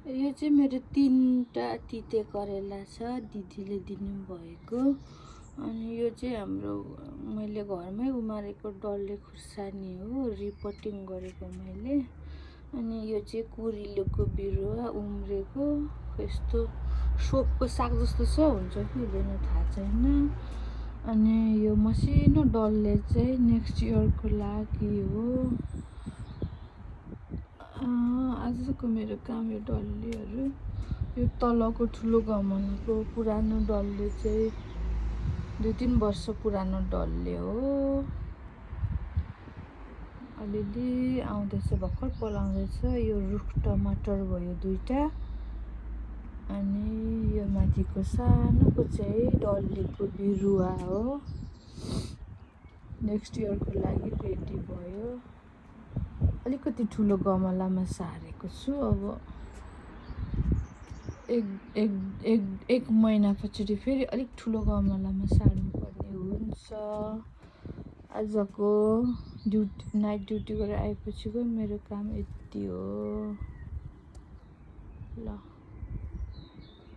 यो चाहिँ मेरो 3टा तिते करेला छ दिदीले दिनुभएको। अनि यो चाहिँ हाम्रो मैले घरमै उमारेको डल्ले खुर्सानी हो, रिपोर्टिङ गरेको मैले। अनि यो चाहिँ कुरिलोको बिरुवा उम्रेको, यस्तो सोपको साग जस्तो छ, हुन्छ कि हुँदैन थाहा छैन। अनि यो मसिनो डल्ले चाहिँ नेक्स्ट इयरको लागि हो। आजको मेरो काम यो डल्लेहरू। यो तलको ठुलो गमनको पुरानो डल्ले चाहिँ 2-3 वर्ष पुरानो डल्ले हो। अलिअलि आउँदैछ, भर्खर पलाउँदैछ। यो रुख टमाटर भयो 2टा। अनि यो माथिको सानोको चाहिँ डल्लेको बिरुवा हो, नेक्स्ट इयरको लागि रेडी भयो। अलिकति ठुलो गमलामा सारेको छु। अब एक महिना पछाडि फेरि अलिक ठुलो गमलामा सार्नुपर्ने हुन्छ। आजको नाइट ड्युटी गरेर आएपछिको मेरो काम यति हो। ल।